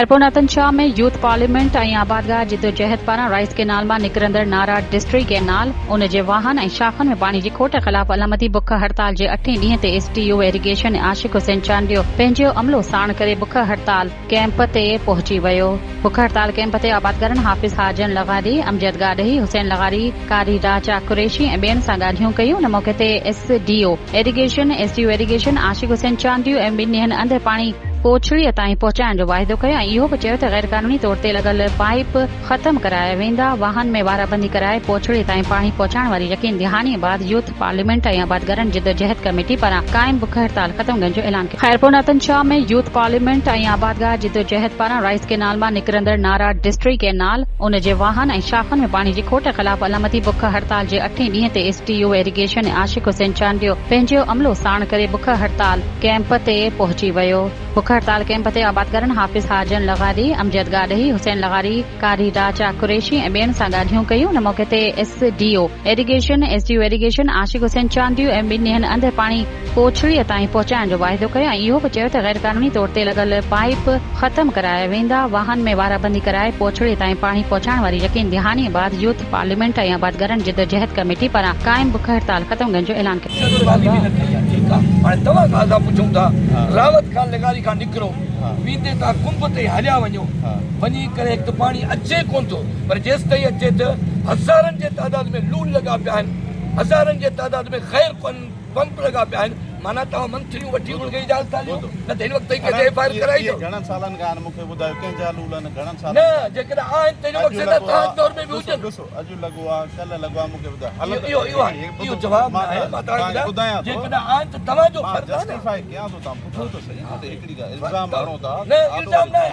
خيرپور ناتن Shah ۾ youth parliament ۽ آبادگار جدوجهد پاران رائيس ڪينال مان نڪرندڙ نارا ڊسٽري ڪينال، ان جي واهن ۽ شاخن ۾ پاڻي جي کوٽ خلاف علامتي بک هڙتال جي اٺين ڏينهن تي S D O irrigation Ashiq Hussain Chandio پنهنجو عملو ساڻ ڪري بک هڙتال ڪئمپ تي پهچي ويو. بک هڙتال ڪئمپ تي آبادگارن حافظ حاجن لغاري، امجد گاڏهي، حسين لغاري، قاري راجا قريشي ۽ ٻين سان ڳالهيون ڪيون. ان موقعي تي S D O irrigation, S D O irrigation Ashiq Hussain Chandio ۽ ٻن ڏينهن اندر پاڻي پوڇڙيء تائين پهچائڻ جو واعدو ڪيو ۽ اهو به چيو ته غيرقانوني طور تي لڳل پائيپ ختم ڪرايا ويندا، واهن ۾ وارابندي ڪرائي پوڇڙيء تائين پاڻي پهچائڻ واري يقين دهانيء بعد يوٿ پارليامينٽ ۽ آبادگارن جدوجهد ڪميٽي پاران قائم بک هڙتال ختم ڪرڻ جو اعلان ڪيو. خيرپور ناتن شاهه ۾ يوٿ پارليامينٽ ۽ آبادگار جدوجهد پاران رائيس ڪينال مان نڪرندڙ نارا ڊسٽري ڪينال، ان جي واهن ۽ شاخن ۾ پاڻي جي کوٽ خلاف علامتي بک هڙتال جي اٺين ڏينهن تي S D O irrigation Ashiq Hussain Chandio پنهنجو عملو ساڻ ڪري بک هڙتال ڪئمپ تي پهچي ويو. بک هڙتال ڪئمپ تي آبادگارن حافظ حاجن لغاري، امجد گاڏهي، حسين لغاري، قاري راجا قريشي ۽ ٻين سان ڳالهيون ڪيون. ان موقعي تي S D O irrigation, S D O irrigation Ashiq Hussain Chandio ۽ ٻن ڏينهن اندر پاڻي پوڇڙيء تائين پهچائڻ جو واعدو ڪيو ۽ اهو به چيو ته غيرقانوني طور تي لڳل پائيپ ختم ڪرايا ويندا، واهن ۾ وارابندي ڪرائي پوڇڙيء تائين پاڻي پهچائڻ واري يقين دهانيء بعد يوٿ پارليامينٽ ۽ آبادگارن جدوجهد ڪميٽي پاران قائم بک هڙتال ختم ڪرڻ جو اعلان ڪيو. شرطبازي به نه ڪئي آهي ٺيڪ آهي هاڻي توهان کان اسان پڇون ٿا راوت خان لغاري کان نڪرو ويندي توهان ڪنب تائين هليا وڃو وڃي ڪري هڪ ته پاڻي اچي ڪونه ٿو پر جيستائين اچي ته هزارن جي تعداد ۾ لول لڳا پيا آهن هزارن جي تعداد ۾ غير قانوني پمپ لڳا پيا آهن معنيٰ توهان منٿليون وٺي انهن کي اجازت ٿا ڏيو نه ته هن وقت تائين ڪنهن تي ايف I R ڪرائي اٿو. گهڻن سالن کان آهن مون کي ٻڌايو ڪنهن جا لول آهن گهڻن سالن نه جيڪڏهن آهن ته ان جو مقصد آهي توهان جي دور ۾ به هجن. ڏسو اڄ لڳو آهي ڪلهه لڳو آهي مون کي ٻڌايو هلو اهو اهو اهو جواب نه آهي مان توهان کي ٻڌايان جيڪڏهن آهن ته توهان جو مان فرض آهي نه. جسٽيفائي ڪيان ٿو توهان پڇو ته صحيح نه ته هڪڙي ڳالهه الزام هڻو ٿا نه الزام نه آهي.